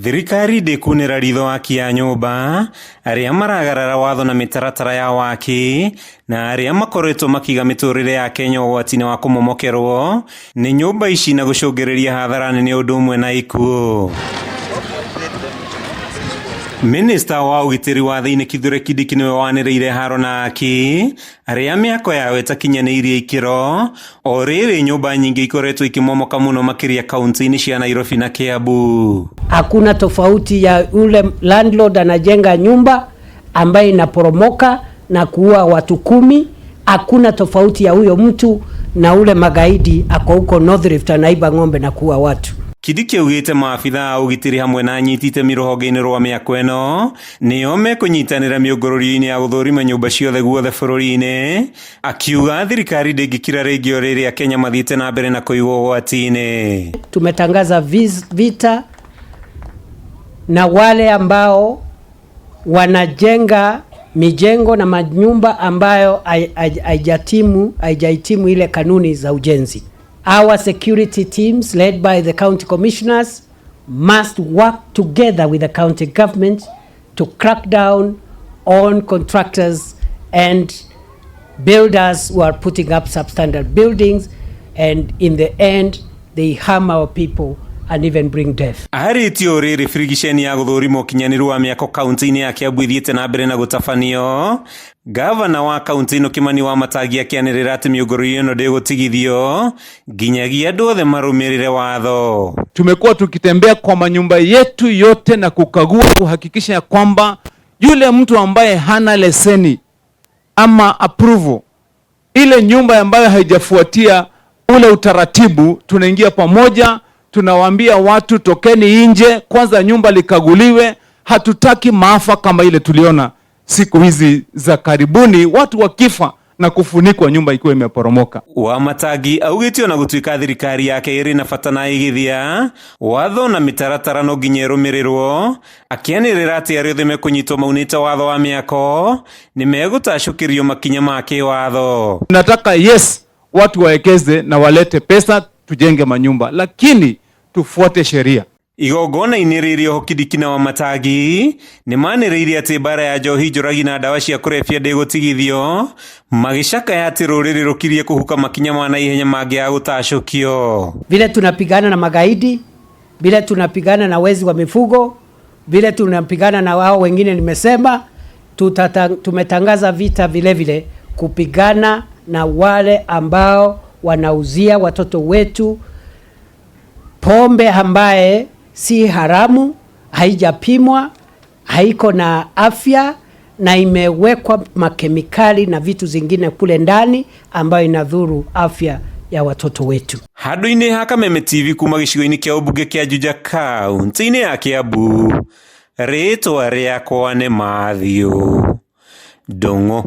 Thirikari ndĩkunĩra ritho aki a nyũmba arĩa maragarara watho na mĩtaratara ya waki na arĩa makoretwo makiga mĩtũrĩre ya Kenya ũgwati-inĩ wa kũmomokerwo nĩ nyũmba ici na gũcũngĩrĩria hathara nene ũndũ ũmwe na ikuũ. Minista wa ũgitĩri wa thĩinĩ Kithure Kindiki nĩwe wanĩrĩire haro na aki arĩa mĩako yao ĩtakinyanĩirie ikĩro o rĩrĩ nyũmba nyingĩ ikoretwo ikĩmomoka mũno makĩria kaunti-inĩ cia Nairobi na Kiambu. Hakuna tofauti ya ule landlord anajenga nyumba ambaye inaporomoka na kuua watu 10. Hakuna tofauti ya huyo mtu na ule magaidi ako huko North Rift anaiba ng'ombe na kuua watu. Kindiki augĩte maabitha a ũgitĩri hamwe na anyiti itemi rũhonge-inĩ rwa mĩako ĩno nĩo mekũnyitanĩra mĩũngũrũrio-inĩ ya gũthũrima nyũmba ciothe guothe bũrũri-inĩ, akiuga thirikari ndĩngĩkira rĩngĩ o rĩrĩa Kenya mathiĩte na mbere na kũigwo ũgwati-inĩ. Tumetangaza vita na wale ambao wanajenga mijengo na manyumba ambayo haijahitimu ile kanuni za ujenzi. Our security teams led by the county commissioners must work together with the county government to crack down on contractors and builders who are putting up substandard buildings, and in the end they harm our people and even bring death. Arĩtie o rĩrĩ birigiceni ya gũthũrima ũkinyanĩru wa mĩako kaunti-inĩ ya Kiambu ithiĩte na mbere na gũtabanio. Gavana wa kaunti ĩno Kimani Wamatangi akĩanĩrĩra atĩ mĩũngũrũrio ĩno ndĩgũtigithio nginyagia andũ othe marũmĩrĩre watho. Tumekuwa tukitembea kwa manyumba yetu yote na kukagua kuhakikisha ya kwamba yule mtu ambaye hana leseni ama approval, ile nyumba ambayo haijafuatia ule utaratibu, tunaingia pamoja, tunawaambia watu tokeni nje kwanza, nyumba likaguliwe. Hatutaki maafa kama ile tuliona siku hizi za karibuni, watu wakifa na kufunikwa nyumba ikiwa imeporomoka. Wamatangi augĩte ona gũtuĩka thirikari yake ĩrĩ na bata na igithia watho na mĩtaratara no nginya ĩrũmĩrĩrwo, akĩanĩrĩra atĩ arĩa othe mekũnyitwo maunĩte watho wa mĩako nĩ megũtacũkĩrio makinya ma kĩwatho. Nataka yes, watu waekeze na walete pesa tujenge manyumba, lakini tufuate sheria. Igongona-inĩ rĩrĩ oho Kindiki na Wamatangi nĩ manĩrĩire atĩ mbara ya njohi njũragi na ndawa cia kũrebia ndĩgũtigithio, magĩcakaya atĩ rũrĩrĩ rũkirie kũhuka makinya ma naihenya mangĩaga gũtacũkio. Vile tunapigana na magaidi, vile tunapigana na wezi wa mifugo, vile tunapigana na wao wengine, nimesema tumetangaza vita vile vile kupigana na wale ambao wanauzia watoto wetu pombe ambaye si haramu, haijapimwa, haiko na afya na imewekwa makemikali na vitu zingine kule ndani ambayo inadhuru afya ya watoto wetu. Handũ-inĩ ha Kameme TV kuma gĩcigo-inĩ kĩa ũmbunge kĩa Juja kaunti-inĩ ya Kiambu, rĩtwa rĩakwa nĩ Matthew Ndung'u.